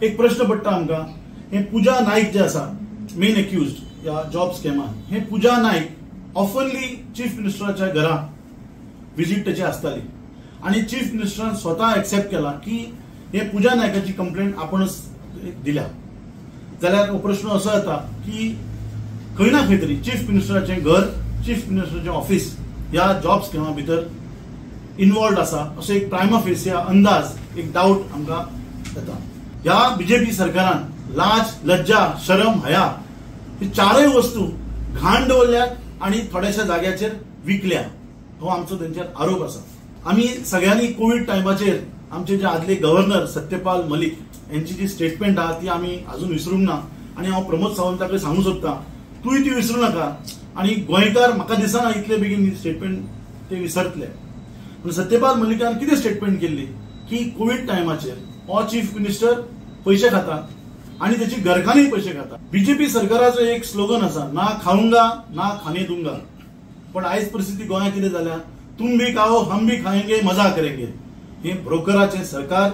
एक प्रश्न पडटा आमकां, हे पूजा नाईक जे आसा मेन एक्युज्ड ह्या जॉब स्कॅमान, हे पूजा नाईक ऑफनली चीफ मिनिस्टराच्या घरा विजीट तेची आसताली आनी चीफ मिनिस्टरान स्वता एक्सेप्ट केला की हे पूजा नायकाची कंप्लेंट आपणच दिल्या. जाल्यार हो प्रश्न असो येता की खंय ना खंय तरी चीफ मिनिस्टराचें घर, चीफ मिनिस्टराचें ऑफिस ह्या जॉब स्कॅमा भितर इन्वॉल्ड आसा असो एक प्रायमा फेसिया अंदाज, एक डावट आमकां येता. ह्या बीजेपी सरकारान लाज, लज्जा, शरम, हया ही चारय वस्तू घाण दवरल्यात आनी थोड्याशा जाग्याचेर विकल्या, हो आमचो तेंचेर आरोप आसा. आमी सगळ्यांनी कोवीड टायमाचेर आमचे जे आदले गव्हर्नर सत्यपाल मलिक यांची जी स्टेटमेंट आहा ती आमी अजून विसरूंक ना आनी हांव प्रमोद सावंताकय सांगूंक सोदता, तूंय ती विसरूं नाका आनी गोंयकार म्हाका दिसना इतले बेगीन स्टेटमेंट ते विसरतले. पूण सत्यपाल मलिकान कितें स्टेटमेंट केल्ली की कोवीड टायमाचेर हो चीफ मिनिस्टर पयशे खाता आनी त्याची घरकान्नूय पयशे खाता. बीजेपी सरकाराचो एक स्लोगन आसा, ना खाऊंगा ना खाने दूंगा. पण आयज परिस्थिती गोंयांत कितें जाल्या, तुम भी खाओ हम भी खाएंगे मजा करेंगे. हे ब्रोकराचें सरकार,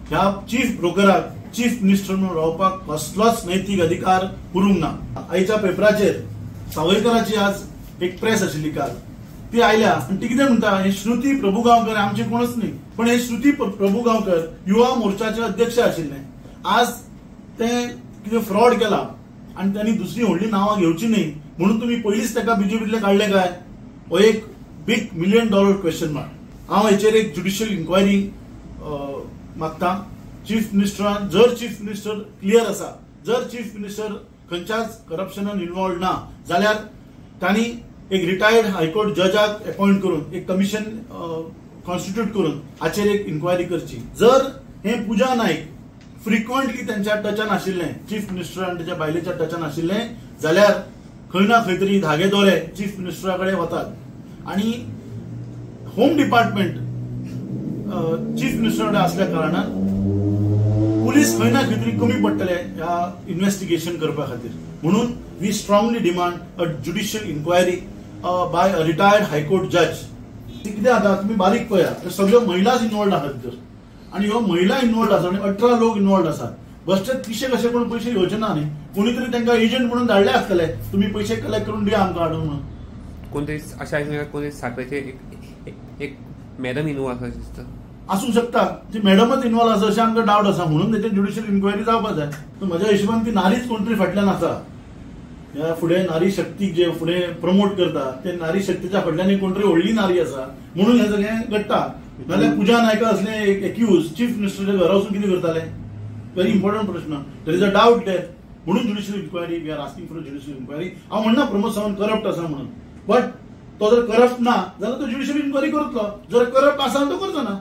ह्या चीफ ब्रोकराक चीफ मिनिस्टर म्हणून रावपाक कसलोच नैतीक अधिकार उरूंक ना. आयच्या पेपराचेर सावयकराची आज एक प्रेस आशिल्ली काल, ती आयल्या आनी ती कितें म्हणटा, हे श्रुती प्रभुगांवकर आमचे कोणच न्ही, पण हे श्रुती प्रभुगांवकर युवा मोर्चाचे अध्यक्ष आशिल्ले. आज ते कितें फ्रॉड केला आनी त्यांनी दुसरी व्हडली नांवां घेवची न्ही म्हणून तुमी पयलींच ताका बीजेपींतले काडले काय, हो एक big million dollar question mark. हांव हेचेर एक ज्युडिशियल इन्क्वायरी मागता. चीफ मिनिस्टरान, जर चीफ मिनिस्टर क्लियर आसा, जर चीफ मिनिस्टर खंयच्याच करप्शनान इन्वॉल्व ना जाल्यार तांणी एक रिटायर्ड हायकोर्ट जजाक अपॉइंट करून एक कमिशन कॉन्स्टिट्यूट करून हाचेर एक इन्क्वायरी करची. जर हे पूजा नाईक फ्रिक्वंटली त्यांच्या टचान आशिल्लें, चीफ मिनिस्टर आनी ताच्या बायलेच्या टचान आशिल्लें जाल्यार खंय ना खंय तरी धागे दोरे चीफ मिनिस्टरा कडेन वतात आनी होम डिपार्टमेंट चीफ मिनिस्टरा कडेन आसल्या कारणान पुलीस खंय ना खंय तरी कमी पडटले ह्या इन्व्हेस्टिगेशन करपा खातीर. म्हणून we strongly demand a judicial inquiry by a retired high court जज. कितें जाता तुमी बारीक पळया, सगळ्यो महिलाच इन्वॉल्ड आसात भितर आनी ह्यो महिला इन्वॉल्ड आसा आनी 18 लोक इन्वॉल्ड आसात. बसचे पिशे कशे कोण पयशे घेवचे ना न्ही, कोणी तरी तांकां एजंट म्हणून धाडले आसतले, तुमी पयशे कलेक्ट करून दिया आमकां हाडून म्हणून. कोणतरी अशा कोणी साखरेचे एक मॅडम इन्वॉल्व आसा दिसता, आसूंक शकता ती मॅडमच इन्वॉल्व आसा अशें आमकां डावट आसा, म्हणून तेचेर ज्युडिशियल इन्क्वायरी जावपाक जाय. म्हज्या हिशोबान ती नारीच कोण तरी फाटल्यान आसा. ह्या फुडें नारी शक्तीक जे फुडें प्रमोट करता ते नारी शक्तीच्या फाटल्यान कोण तरी व्हडली नारी आसा म्हणून हें सगळें घडटा. नाल्यार पूजा नायका असले एक एक्यूज चीफ मिनिस्टरच्या घरा वचून कितें करताले, व्हेरी इम्पॉर्टंट प्रश्न. There is a doubt there, म्हणून judicial inquiry, we are asking for judicial inquiry. हांव म्हणना प्रमोद सावंत करप्ट आसा म्हणून, बट तो जर करप्ट ना जाल्यार तो ज्युडिशियल इन्क्वायरी करतलो, जर करप्ट आसा तो करचो ना.